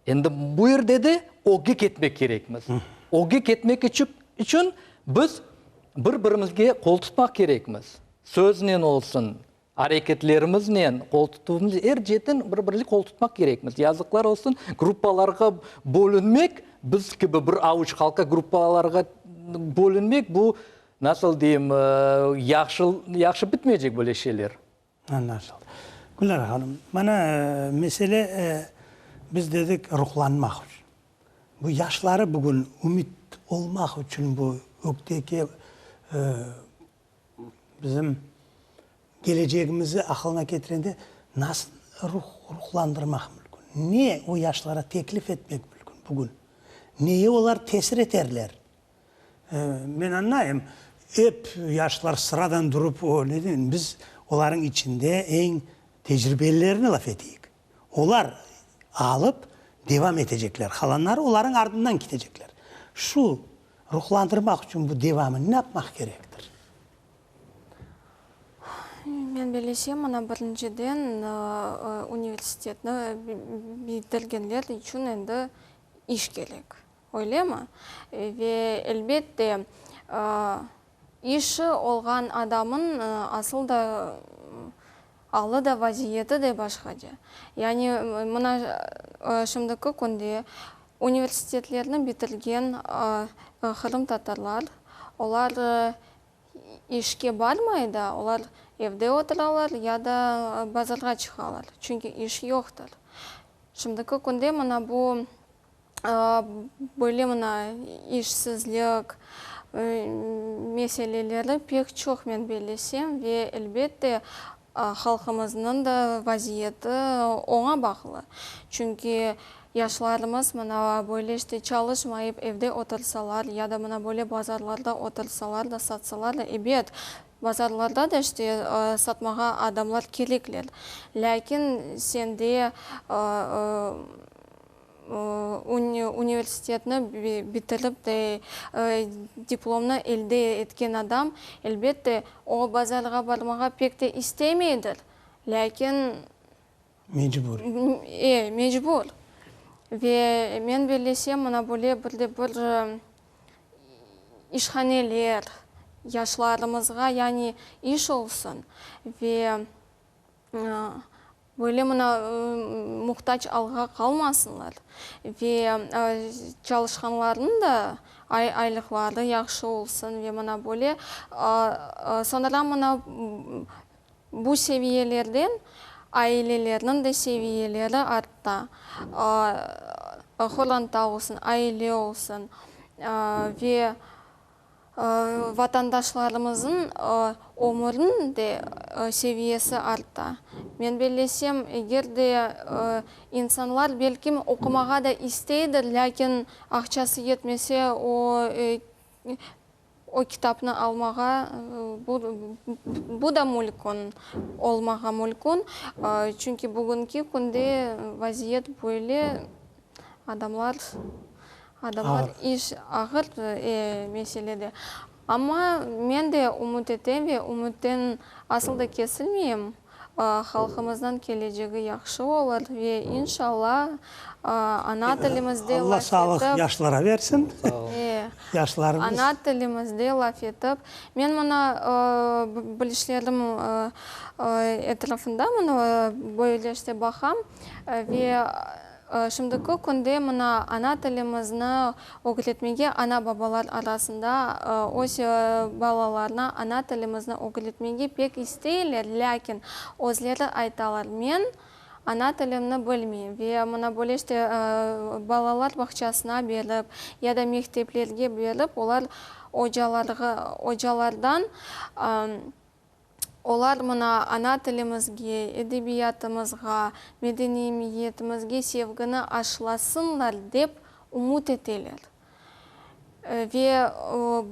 Endi bu yerde de ögge ketmek kerekmiz. Ögge ketmek içün biz bir-birimizge qol tutmaq kerekmiz. Söznen olsun, Areketlerimiznen qol tutuvımız, er cetten bir-birine qol tutmaq kerekmiz. Yazıqlar olsun, gruppalarğa bölünmek, biz kibi bir avuç halqqa gruppalarğa bölünmek, bu, nasıl deyim, yahşı, yahşı bitmeycek böyle şeyler. Añlaşıldı. Gülnara hanım, mana mesele, biz dedik, ruhlanmaq içün. Bu yaşları bugün ümüt olmaq içün bu ögdeki Bizim kelecegimizi aqılına ketirgende nasıl ruh, ruhlandırmaq mümkün? Ne o yaşlara teklif etmek mümkün bugün? Neye olar tesir eterler? Men añlayım, ep yaşlar sıradan turıp, o, ne deyim, biz olarnıñ içinde eñ tecribelilerini laf eteyik. Olar alıp devam etecekler, qalanları olarnıñ ardından ketecekler. Şu ruhlandırmaq içün bu devamı ne yapmaq kerektir? Men bellesem, mına birinciden universitetni bitirgenler içün endi iş kerek. Öylemi? Ve elbette, işi olğan adamın asıl da alı da, vaziyeti de başqaca. Yani mına şimdiki künde. Universitetlerni bitirgen qırımtatarlar, olar işke barmay da, olar evde oturalar ya da bazarğa çıqalar, çünki iş yoqtır. Şimdiki künde mına bu böyle mına işsizlik meseleleri pek çoq men bellesem ve elbette Halqımıznıñ da vaziyeti oña bağlı. Çünki yaşlarımız mına böyle işte çalışmayıp evde otursalar ya da mına böyle bazarlarda otursalar da, satsalar da, ebet, bazarlarda da işte satmağa adamlar kerekler. Lâkin sende Universitetni bitirip de, diplomnı elde etken adam, elbette, o bazarğa barmağa pek de istemeydir, lâkin. Mecbur. E, mecbur. Ve men bellesem, mına böyle bir de bir işhaneler yaşlarımızğa, yani iş olsun ve. Böyle mına muhtac alğa qalmasınlar ve çalışqanlarnıñ da aylıqları yahşı olsun ve mına böyle soñra mına bu seviyelerden ailelerniñ de seviyeleri arta, qoranta olsun, aile olsun ve Vatandaşlarımıznıñ ömüriniñ de seviyesi arta. Men bellesem, eger de insanlar, belkim, oqumağa da isteydir, lâkin aqçası yetmese, o, o kitapnı almağa, bu da mülkün, olmağa mülkün. Çünki bugünki künde vaziyet böyle, adamlar Adamlar iş ağır meselede. Amma men de ümüt etem ve ümütten asıl da kesilmeyim, halqımıznıñ kelecegi yahşı olur ve inşalla ana tilimizde Allah laf sağlıq etip, yaşlara versin. Yaşlarımız. Ana tilimizde laf etip, men mına bilişlerim etrafında mına böyle işte baqam ve Şimdiki künde mına ana tilimizni ögretmege ana-babalar arasında öz balalarına ana tilimizni ögretmege pek isteyler, lâkin özleri aytalar, men ana tilimni bilmeyim ve mına böyle işte balalar bağçasına berip ya da mekteplerge berip olar ocalarğa ocalardan Olar mına ana tilimizge, edebiyatımızğa, medeniyemiyetimizge sevgini aşılasınlar dep ümüt eteler. Ve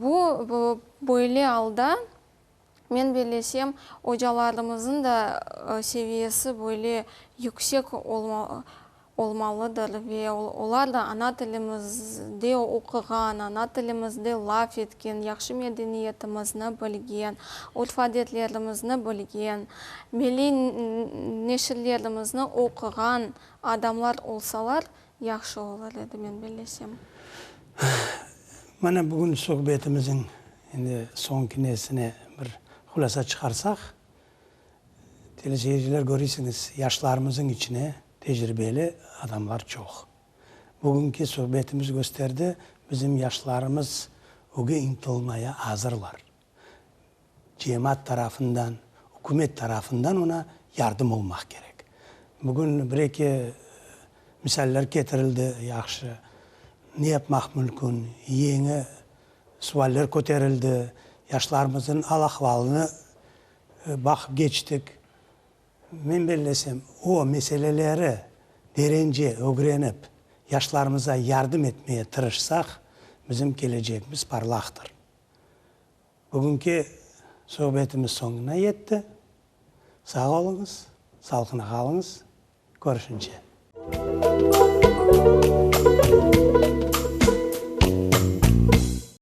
bu böyle alda, men bellesem, ocalarımızın da seviyesi böyle yüksek olmalıdır ve olar da ana tilimizde oquğan, ana tilimizde laf etken, yahşı medeniyetimizni bilgen, urf-adetlerimizni bilgen, milliy neşirlerimizni oquğan adamlar olsalar, yahşı olur edi, men bellesem. Mana bugün suhbetimizin endi soñki nesine bir hulâsa çıqarsaq, Teleseyirciler, körüsiñiz, yaşlarımızıñ içine tecribeli adamlar çoq. Bugünki suhbetimiz kösterdi, bizim yaşlarımız öge ıntılmaya azırlar. Cemaat tarafından, ükümet tarafından ona yardım olmaq kerek. Bugün bir-eki misaller ketirildi, yahşı, ne yapmaq mümkün, yeñi sualler köterildi, yaşlarımızın al-ahvalını Baqıp keçtik. Men bellesem, o meseleleri derence ögrenip, yaşlarımıza yardım etmeye tırışsaq, bizim kelecegimiz parlaqtır. Bugünki suhbetimiz soñuna yetti. Sağ oluñız, salqına qalıñız. Körüşünce.